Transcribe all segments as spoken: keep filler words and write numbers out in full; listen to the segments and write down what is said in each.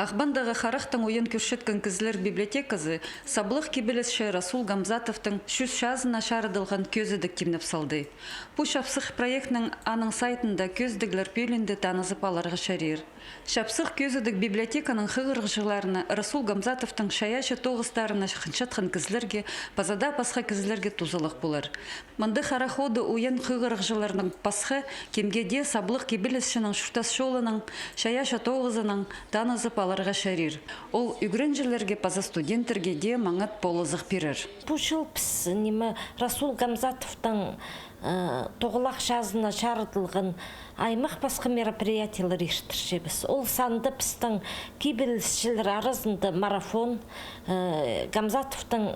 Ағбандағы харахтаң уйан кӧрчеткен кізілер библиотеказы саблығ кибелісчі Расул Гамзатовтың чӱс чазына чарыдылған кӧзідік тимнеп салды. Пу чапсых проектнең аның сайтында кӧзідіглер пӧлиинде танызып аларға чарир. Чапсых кӧзідік библиотеканың хығырығҷыларына, Расул Гамзатовтың чайаачы тоғыстарына хынчатхан кізілерге, паза даа пасха кізілерге тузалығ полар. Мында харахтаң уйан хығырығҷыларның пасха кемге дее саблығ кибелісчінің чуртас чолынаң, чайаачы тоғызынаң танызып аларға чарир. Ол ӱгренҷілерге паза студенттерге дее маңат полызығ пирер. Пу чыл піс, ниме, Расул Гамзатовтың, э, тоғылах чазына чарыдылған аймах пасха мероприятиелер иртірчебіс. Ол санда пістің кибелісчілер аразында марафон, э, Гамзатовтың,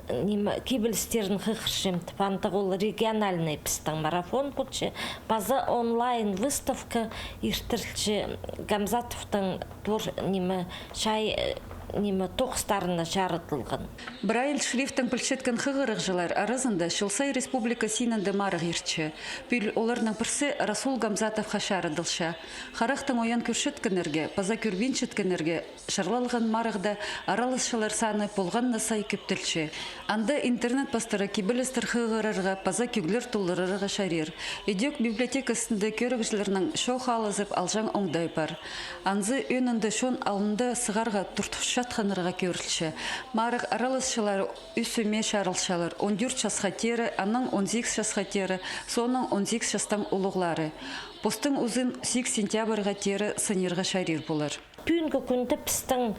э, ниме, кибелістерін хығырчам тіп, андағ ол региональный пістің марафон полча. Паза онлайн выставка иртірілче Гамзатовтың тур, ниме, чай, э, ниме, тоғыстарына чарыдылған. Брайль шрифтең пілчеткен хығырығҷылар аразында чыл сай республика синінде марығ иртче. Пӱӱл оларның пірсі Расул Гамзатовха чарыдылча. Харахтаң уйан кӧрчеткеннерге паза кӧрбинчеткеннерге чарлалған марығда араласчылар саны полған на сай кӧптелче. Анда интернет пастыра кибелістер хығырарға паза кӧглер толдырарға чарир. Ідӧк библиотека істінде кӧрігҷілернең чоох алызып алҷаң оңдай пар. Анзы ӧӧнінде чон алнында сығарға туртчатханнарға кӧрілче. Марығ араласчылары ӱс ӧме чарылчалар: он тӧрт часха теере, анаң он сигіс часха теере, соонаң он сигіс частаң улуғлары. Постың узын сигіс сентябрьға теере сынирға чарир полар. Пӱӱнгі кӱнде пістің,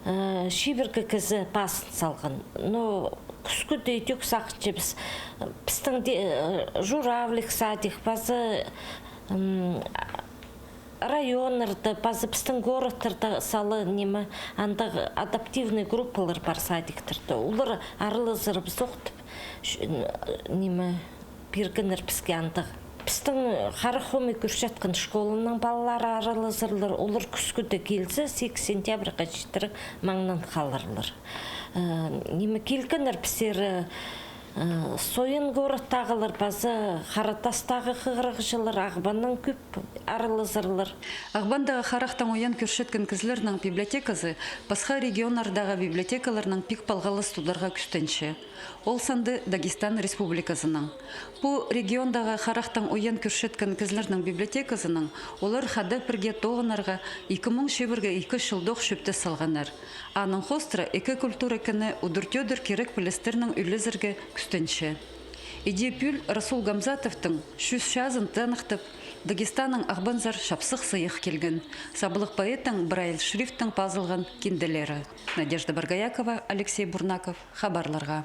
э, чибіргі кізі пазын салған. Но кӱскӱде ідӧк сағынчабыс. Пістің дее, э, Журавлик садик, паза, м, районнарда, паза пістің городтарда сала, ниме, андағ адаптивный группалар пар садиктарда. Олар аралазарбыс ох тіп, ш-, ниме, пиргеннер піске андағ. Пістің харахтаң уйан кӧрчеткен школаның палалары аралазарлар, олар кӱскӱде килзе, сигіс сентябрьға читіре маңнан халарлар. Э, ниме, килгеннер пістерге, э, Сойын городтағылар, паза Харатастағы хығырығҷылар, Ағбаннаң кӧп аралазарлар. Ағбандағы харахтаң уйан кӧрчеткен кізілернің библиотеказы пасха регионнардағы библиотекаларнаң пик палғалыс тударға кӱстенче. Ол санда Дагестан Республиказынаң. Пу региондағы харахтаң уйан кӧрчеткен кізілернің библиотеказынаң олар хада пірге тоғынарға ікі муң чибіргі ікі чылдох чӧптес салғаннар. Аның хоостыра ікі культура кіні удур-тӧдір кирек пілістернең ӱлезерге кӱстенче. Іди пӱӱл Расул Гамзатовтың чӱс чазын таныхтап, Дагестаннаң Ағбанзар чапсых сыйых килген. Саблығ поэттің Брайль шрифтең пазылған кинделері. Надежда Боргоякова, Алексей Бурнаков, хабарларға.